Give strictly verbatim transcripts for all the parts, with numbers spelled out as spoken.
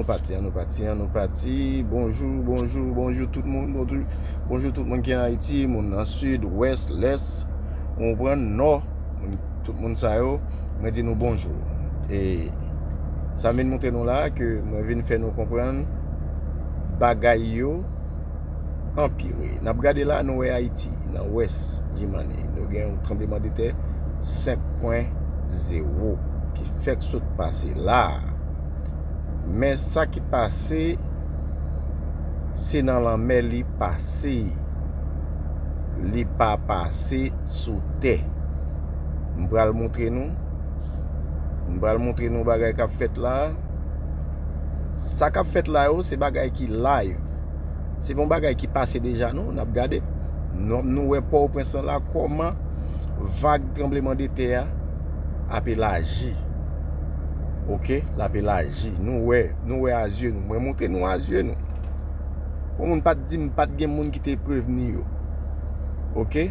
Pati, an nou pati, an nou pati. Bonjou, bonjou, bonjou tout moun. Bonjou, bonjou tout moun ki an Ayiti, moun nan sid, wès, lès, ou konprann, nò, moun, tout moun sa yo, mwen di nou bonjou. E sa m vin montre nou la, ke mwen vin fè nou konprann bagay yo anpire. N ap gade la, nou wè Ayiti, nan wès Jimani, nou gen yon tranblemanntè senk pwen zewo ki fèk sot pase la a. Men sa ki pase, se nan lanmè li pase. Li pa pase sou tè. M pral montre nou. M pral montre nou bagay k ap fèt la. Sa k ap fèt la yo, se bagay ki live. Se pa yon bagay ki pase deja, non, n ap gade. Nou, nou wè Pòtoprens lan la, kòman vag tranblemanntè a ap elaji. Oke, l ap elaji. Nou wè, nou wè a zye nou. Mwen montre nou a zye nou. Pou moun pa t di m pa t gen moun ki te prevni yo. Oke?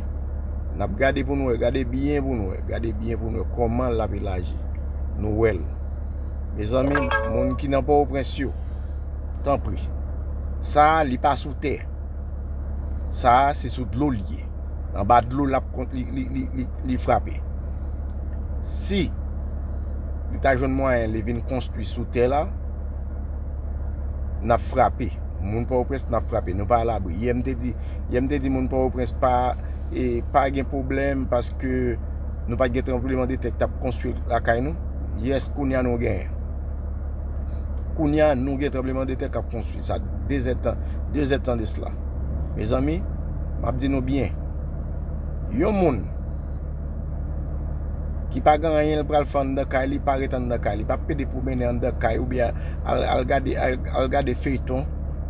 N ap gade pou nou wè, gade byen pou nou wè, gade byen pou nou wè kòman l ap elaji. Nou wè l. Mezanmi, moun ki nan Pòtoprens yo, tanpri. Sa a, li pa sou tè. Sa a, se sou dlo li ye. Anba dlo l ap kon-, li, li, li, li, li frape. Si li ta jwenn mwayen li vin konstwi sou tè la, n ap frape. Moun Pòtoprens, n ap frape. Nou pa alabri. Yè m te di, yè m te di moun Pòtoprens pa, e, pa gen pwoblèm paske nou pa t gen tranblemanntè k t ap konstwi lakay nou. Yès, kounye a nou genyen. Kounye a nou gen tranblemanntè k ap konstwi. Sa de zèdtan, de zèdtan de sila. Mezanmi, m ap di nou byen. Yon moun ki pa gen anyen l pral fè anndan kay li, pa ret anndan kay li, pa pede pwomennen anndan kay oubyen al, al gade, al, al gade feyton,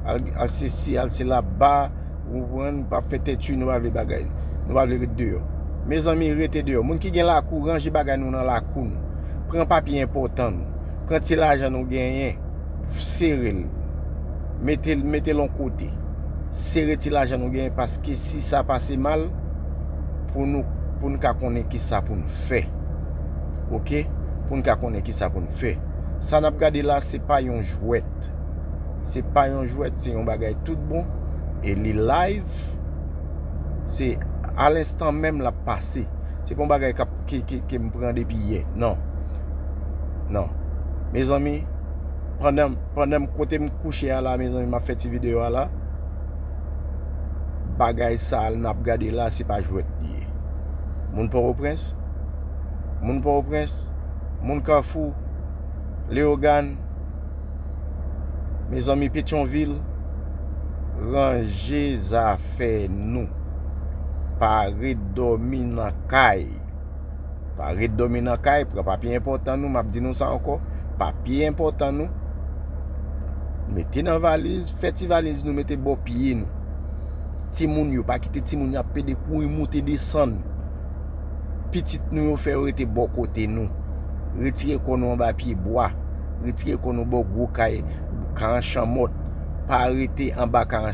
al, al sesi, al sela, ba, ou konprann, pa fè tèt nou pa vle bagay, nou pa vle ret deyò. Mezanmi, rete deyò. Moun ki gen lakou, ranje bagay nou nan lakou nou. Pran papye enpòtan nou. Pran ti lajan nou genyen, sere l. Mete l, mete l yon kote. Sere ti lajan nou genyen, paske si sa pase mal, pou nou, pou n ka konnen ki sa pou n fè. Oke? Pou n ka konnen ki sa pou n fè. Sa n ap gade la, se pa yon jwèt. Se pa yon jwèt, se yon bagay tout bon. E li live. Se a lenstan menm l ap pase. Se pa yon bagay k ap, ke, ke, ke m pran depi yè. Non. Non. Mezanmi, pandan, pandan m, kote m kouche a la, mezanmi, m ap fè ti videyo a la. Bagay sa a n ap gade la, se pa jwèt li ye. Moun Pòtoprens, moun Pòtoprens, moun Kafou, Leyogàn, mezanmi, Petyonvil, ranje zafè nou. Pa ret dòmi nan kay. Pa ret dòmi nan kay, pran papye enpòtan nou, m ap di nou sa ankò, papye enpòtan nou, mete nan valiz, fè ti valiz nou mete bò pye nou. Timoun yo, pa kite timoun yo ap pede kouri moute desann. Pitit nou yo fè yo rete bò kote nou. Retire kò nou anba pye bwa. Retire kò nou bò gwo kay, karan chanmòt. Pa rete anba karan